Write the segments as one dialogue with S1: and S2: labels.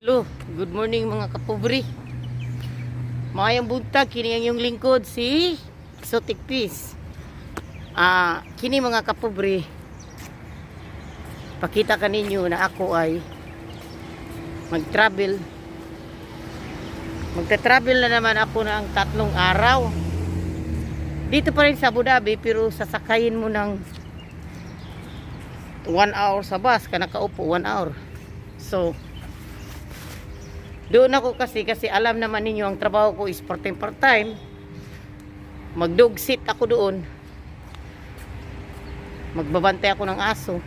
S1: Hello, good morning, mga kapobre. Maayong buntag, kini ang inyong lingkod, si Exotic Peace. Ah, kini, mga kapobre, pakita kaninyo na ako ay mag-travel. Magta-travel na naman ako ng 3 araw. Dito pa rin sa Abu Dhabi, pero sasakayin mo ng 1 hour sa bus, ka nakaupo 1 hour. So, doon ako kasi alam naman ninyo ang trabaho ko is part-time part-time. Mag-dog sit ako doon. Magbabantay ako ng aso.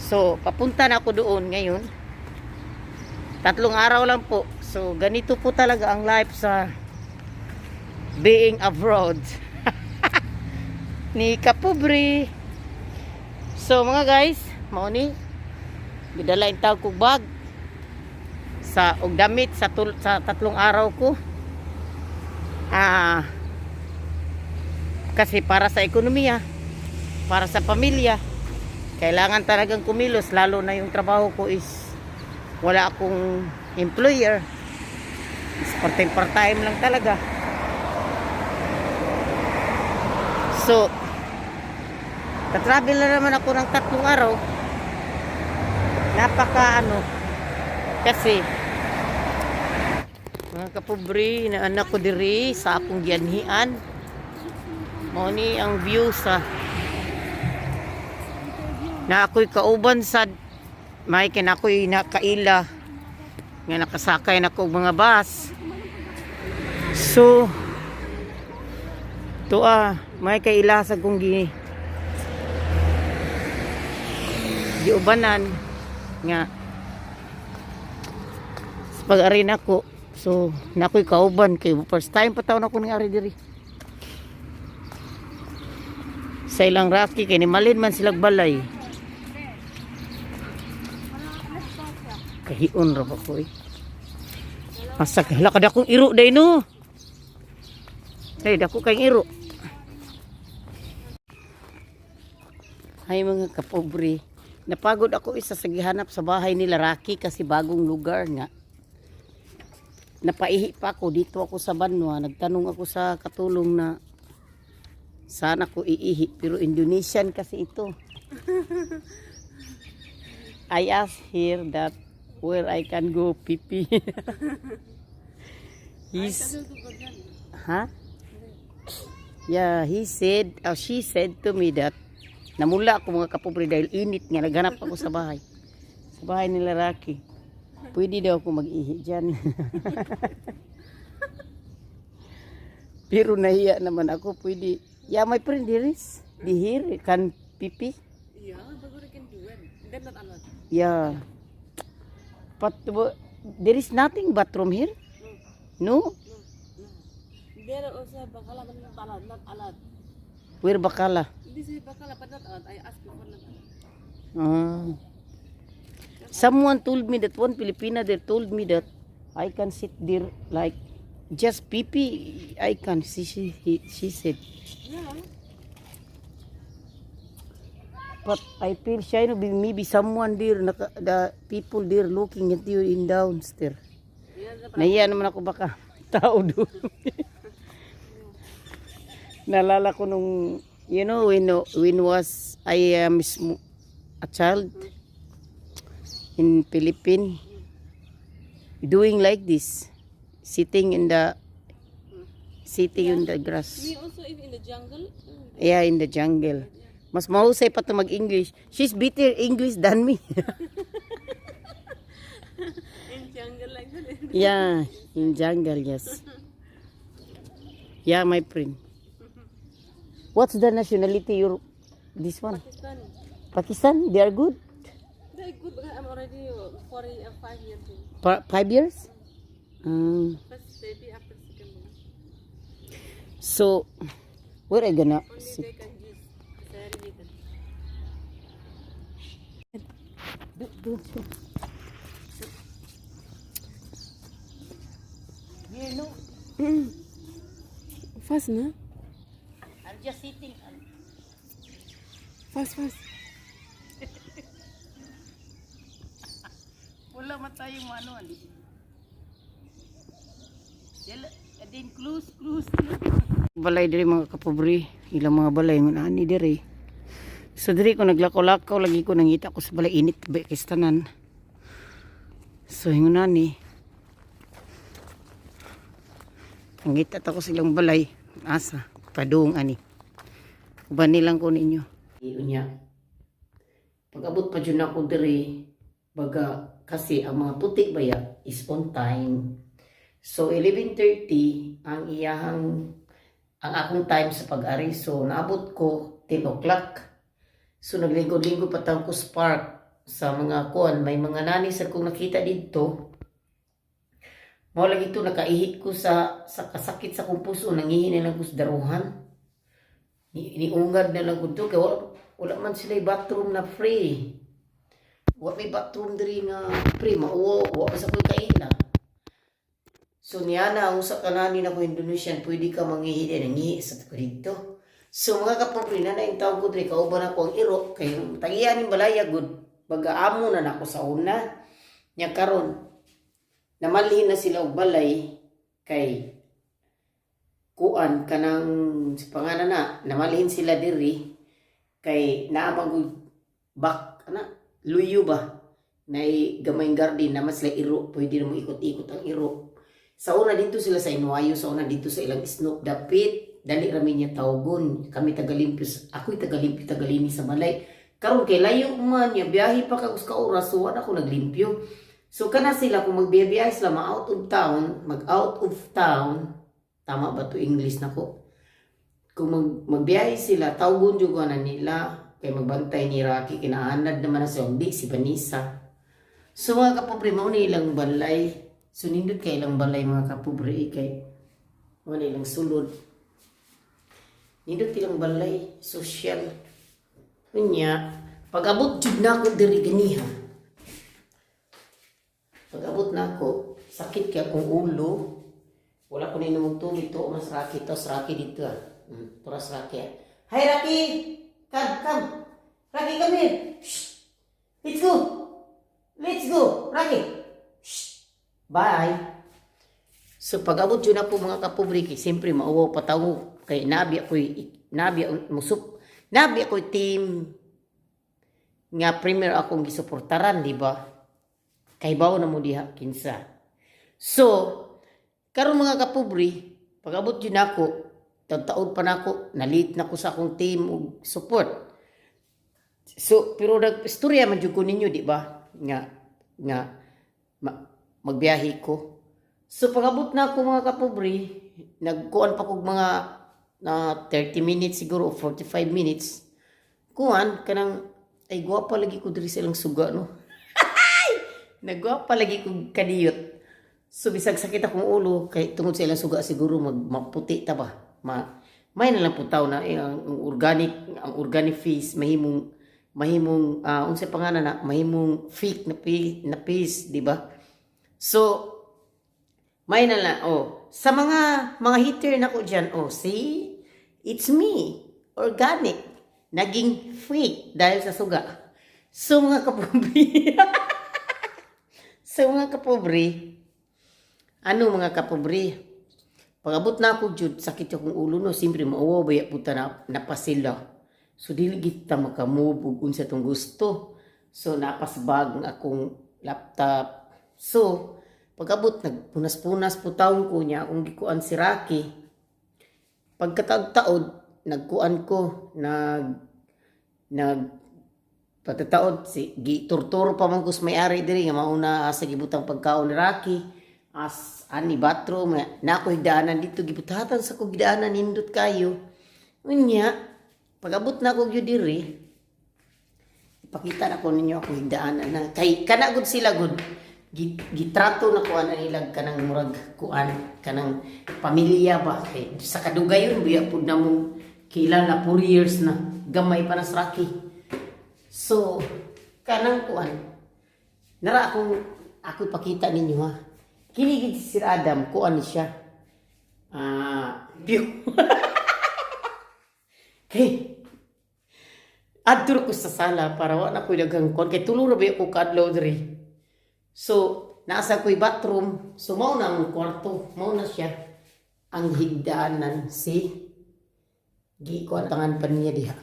S1: So, papunta na ako doon ngayon. 3 araw lang po. So, ganito po talaga ang life sa being abroad ni Kapobre. So, mga guys, mao ni gidala yung tawag kog bag sa og damit sa 3 araw ko. Ah, kasi para sa ekonomiya, para sa pamilya, kailangan talagang kumilos, lalo na yung trabaho ko is wala akong employer. Is part-time part-time lang talaga. So, tatravel na naman ako ng 3 araw. Napaka ano, kasi mga kapobre, na anak ko diri sa akong gianhian. Mao ni ang view sa na ako'y kauban sa may kin ako'y nakaila nga nakasakay na ko og mga bus. So to ah, may kaila sa kong giubanan nga sa pag-ari nako. So, nakoy kauban kay first time pa taon ako ning ari diri. Sa ilang raki kay ni malin man silag balay. Kahion ra ba ko eh. Asa hala kada akong iro day no. Day dako kay iro. Ay, mga kapobre. Napagod ako isa sa gihanap sa bahay nila Raki kasi bagong lugar nga. Napaihi pa ako dito ako sa banwa. Nagtanong ako sa katulong na sana ko iihi, pero Indonesian kasi ito. I asked here that where I can go pipi. He's huh? Yeah, he said, oh, she said to me that namula ako, mga kapobre, dahil init nga naghanap ako sa bahay. Sa bahay nila Raki. Pwede daw ako mag-ihi dyan. Pero nahiya naman ako, pwede. Yeah, my friend, there is. The here, can pipi.
S2: Yeah, but what I can do it. They're not allowed.
S1: Yeah. But there is nothing bathroom here? No?
S2: No. There are also bakala, but not allowed. Not allowed.
S1: Where bakala?
S2: This is bakala, but not allowed. I asked before, not allowed.
S1: Ah. Someone told me that one Filipina there told me that I can sit there like just pee. I can. She said. But I feel shy. No, maybe someone there, the people there looking at you in downstairs.
S2: Yeah, the
S1: Nahiya naman ako, baka tao doon. Naalala ko nung, when was I am a child in Philippines, doing like this, sitting in the grass.
S2: Me also, if in the jungle.
S1: Yeah, in the jungle. Mas mahusay pa to mag-English. She's better English than me.
S2: In jungle like that.
S1: Yeah, in jungle, yes. Yeah, my friend. What's the nationality your this one?
S2: Pakistan.
S1: Pakistan? They are good?
S2: They're good because I'm already 45 years old.
S1: 5 years?
S2: First baby after second one.
S1: So, where I gonna
S2: Only
S1: sit?
S2: They can use. Very little.
S1: Do, do. You know,
S2: Fast, no?
S1: I'm just sitting.
S2: Fast, fast.
S1: Wala. man tayo mo ano. And then close, close, close. Balay diri, mga kapobre, ilang mga balay ngun ani diri. So diri ko naglakaw-lakaw lagi ko nangita ko sa balay, init ba kay tanan. So ingon ani. Nangita ta ko silang balay. Asa padung ani. Uban nilang ko ninyo. Unya. Pag-abot pa jud ako diri, baga kasi ang mga putik baya is on time. So 11:30 ang iyahang ang akong time sa pag-ari. So naabot ko 10 o'clock. So naglingkod-lingkod pa ko sa park sa mga kuan, may mga nani sa kong nakita didto. Mao lagi to nakaihi ko sa kasakit sa akong puso, nangihi na lang ko sa daruhan. Niungad na lang ko to kay wala man sila bathroom na free. Wa may bathroom diri nga free, mauwo, wa pa sa ko'y kaila. So niya na ang usa ka nani na ko Indonesian, pwede ka manghihi din, nangihi sa ko dito. So mga kapobre na na yung tawag ko diri, kauban ako ang iro kay tagiya ning balaya gud. Baga amo na nako sa una. Nya karon namalhin na sila og balay kay kuan kanang sa pangalan na namalhin sila diri kay naa man gud bak ana luyo ba, nay gamayng garden naman sila iro, pwede na mo ikot-ikot ang iro. Sa una dito sila sa Inuayo, sa una dito sa ilang snoop dapit dali rami niya tawgon kami tagalimpyo, ako'y tagalimpyo, tagalinis sa balay. Karon kay layo man niya, biyahe pa kag ka oras, so wala ko naglimpyo. So kana sila kung magbiyahe sila ma out of town, mag out of town, tama ba to English nako? Kung magbiyahe sila, tawgon jud ko na nila kay magbantay ni Rocky, kinaanad naman na siya, hindi si Vanessa. So mga kapobre, mao ni ilang balay. So nindot kay ilang balay, mga kapobre, eh, kay mao ni ilang sulod. Nindot ilang balay, social. Unya, pag-abot jud na ako diri ganiha. Pag-abot na ako, sakit kay akong ulo. Wala ko na inom og tubig to, mas Rocky to, Rocky dito ah. Turas Rocky ah. Hi Rocky! Come, come! Rocky, come here! Shh! Let's go! Let's go! Rocky! Shh! Bye! So pag abot yun na po, mga kapobre, kay siyempre mauwaw pa tawo kay nabi musup nabi ako'y team nga premier akong gisuportaran, di ba? Kay bawo na mo diha kinsa. So karon, mga kapobre, pag abot yun ako, taod pa nako, nalit na ko sa akong team ug support. So pero nag istorya man jud ko ninyo, di ba? Nga magbiyahe ko. So pag-abot na ako, mga kapobre, nagkuan pa kog mga na 30 minutes siguro o 45 minutes. Kuan kanang ay gwapa lagi ko diri sa ilang suga, no. Nagwapa lagi ko kadiyot. So bisag sakit akong ulo kay tungod sa ilang suga siguro mag maputi ta ba. May na lang po taw na eh, ang organic face mahimong unsay pangalan na mahimong fake na face, di ba? So may na lang, oh. Sa mga hater nako dyan, oh, see? It's me. Organic. Naging fake dahil sa suga. So mga kapobre, ano mga kapobre, pag-abot na ako jud, sakit akong ulo, no, siyempre mauwaw ba puta na napasila. So dili kita makamove ug unsa tong gusto. So napasbag ang akong laptop. So pag-abot, nagpunas-punas po taon ko niya akong gikuan si Rocky. Pagkataod-taod, nagkuan ko, nag nag patataod si giturturo pa man ko sa may-ari diri nga mauna sa gibutang pagkaon ni Rocky as ani bathroom nga na ako higdaanan dito, gibutatan sa ko gidaanan, nindot kayo. Unya pag-abot na ako gyud diri, ipakita na ko ninyo ako higdaanan na kay kana gud sila gud gitrato na ko ana nila kanang murag kuan kanang pamilya ba, kay sa kadugayon buya pud na mo kilala, 4 years na, gamay pa na sa Rocky. So kanang kuan nara akong ako ipakita ninyo ha, kini gid si Sir Adam, kuan ni siya, view kay adto ko sa sala para wa na ko'y daghang kuan kay tulo ra ba ko kaadlaw diri. So, nasa ko'y bathroom. So, mao na ang kwarto. Mao na siya. Ang higdanan si gi kuan tangan pa niya diha.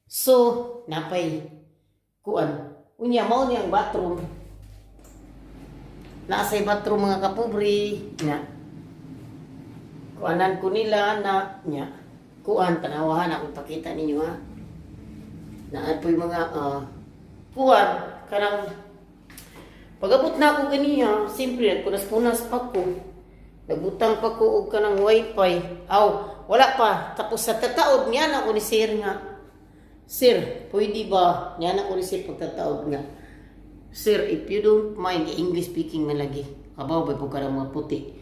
S1: So, napay kuan. Unya, mao niya ang bathroom. Nasa bathroom, mga kapobre, na kuanan ko nila na nya kuan, tanawahan ako, pakita ninyo ha. Naa po yung mga kuan kanang pagabot na ako ganiya, siyempre nagpunas-punas pa ko. Nagbutang pa ko og kanang wifi. Aw, wala pa. Tapos sa tataod niya na ako ni sir nga, "Sir, pwede ba?" Niya na ko ni sir pagtataod nga, "Sir, if you don't mind," English speaking man lagi. Kabaw ba po ka mga puti?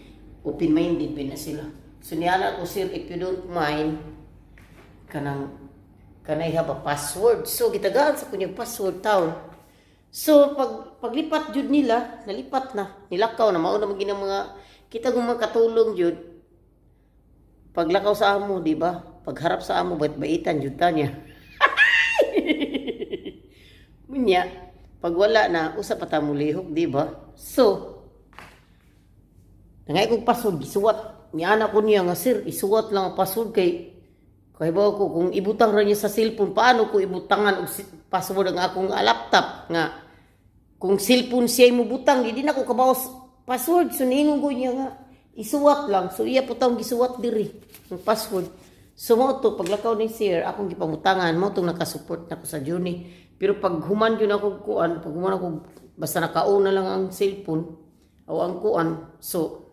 S1: Open-minded ba na sila? So niya na ako, "Sir, if you don't mind, kanang, can I have a password?" So, gitagaan sa kunyang password taon. So, pag paglipat jud nila, nalipat na, nilakaw na, mauna man ginang mga, kita kong mga katulong jud, paglakaw sa amo, di ba? Pagharap sa amo, bait baitan jud ta niya. Munya, pag wala na, usa pa ta mo lihok, di ba? So, nangay kong password, gisuwat. Niana ko niya nga, "Sir, isuwat lang ang password kay kay ba ko kung ibutang ra niya sa cellphone, paano ko ibutangan og password ang akong laptop nga kung cellphone siya mo butang, di na ko kabaw password?" So niingon ko niya nga isuwat lang. So iya po taong gisuwat diri ang password. So mo to paglakaw ni sir, akong gipangutangan mo tong nakasupport na ko sa journey. Pero pag human yun ako kuan, pag human ako, basta nakauna lang ang cellphone o ang kuan. So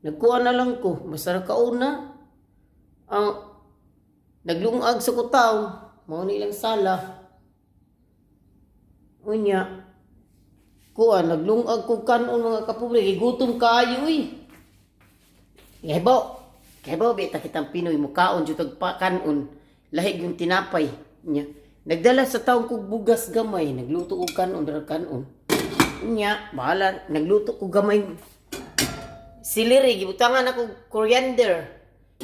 S1: nagkuan na lang ko, basta nakauna ang naglungag sa kutaw, mao ni ilang sala. Unya, kuan, naglungag ko kanon, mga kapobre, gigutom kaayo uy. Kahibaw, kahibaw bita kitang Pinoy mukaon jud og kanon, lahig yung tinapay nya. Nagdala sa taong kog bugas gamay, nagluto og kanon dara kanon. Unya, bahala, nagluto ko gamay celery, gibutangan ako coriander.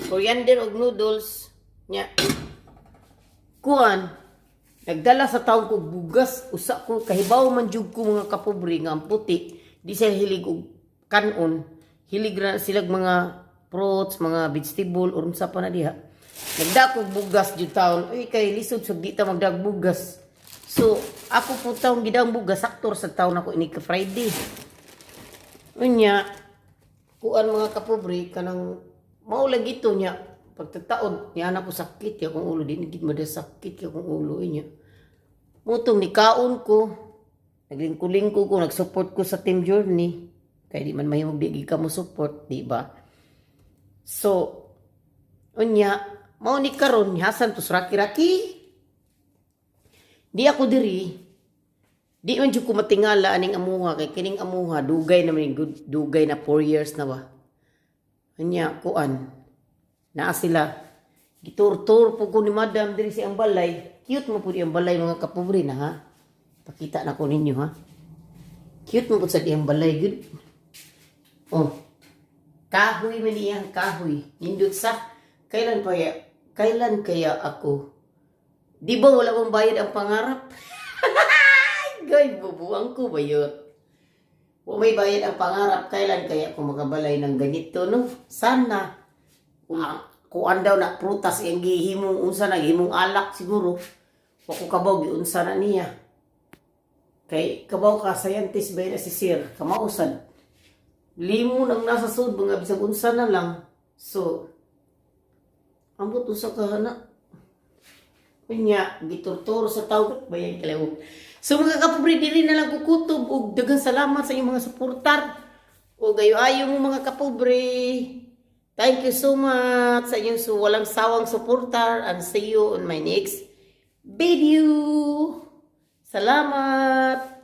S1: Coriander og noodles. Nya. Kuan, nagdala sa taong kog bugas, usa ko kahibaw man jud ko, mga kapobre, nga ang puti, di sila hilig og kanon, hilig ra sila mga fruits, mga vegetable or unsa pa na diha. Nagda kog bugas jud taon, uy, kay lisod sa di ta magdag bugas. So, ako po taong gidang bugas saktor sa taon ako ini ka Friday. Unya, kuan, mga kapobre, kanang mao lagi to niya pagtataod niya na ko, sakit ya akong ulo, di gid mada sakit ya akong ulo niya. Mutong ni kaon ko, naglingko-lingko ko, nag-support ko sa team journey kay di man mahimong di ka mo support, di ba? So unya mao ni karon hasan to raki-raki di ako diri. Di man jud ko matingala aning amuha kay kining amuha dugay na man good, dugay na, 4 years na ba. Anya kuan naa sila, gitur-tur po ko ni madam diri sa ang balay. Cute mo po ang balay, mga kapobre, na ha. Pakita na ko ninyo ha. Cute mo po sa iyang balay gud. Oh. Kahoy man iyang kahoy. Nindot sa kailan kaya ako? Di ba wala mong bayad ang pangarap? Gay, bubuang ko ba yun? Kung may bayad ang pangarap, kailan kaya ako makabalay ng ganito, no? Sana. Kung kuan daw na prutas ang gihimong unsa na gihimong alak siguro. Wa ko kabaw giunsa na niya. Kay kabaw ka scientist ba na si sir, kamausan. Limon ang nasa sud, mga bisag unsa na lang. So ambot usa ka na. Unya, giturturo sa tawag bayan kalaw. So mga kapobre, diri na lang kukutob og daghang salamat sa inyong mga suportar. O gayo-ayo mo, mga kapobre. Thank you so much sa inyong so walang sawang suportar and see you on my next video. Salamat!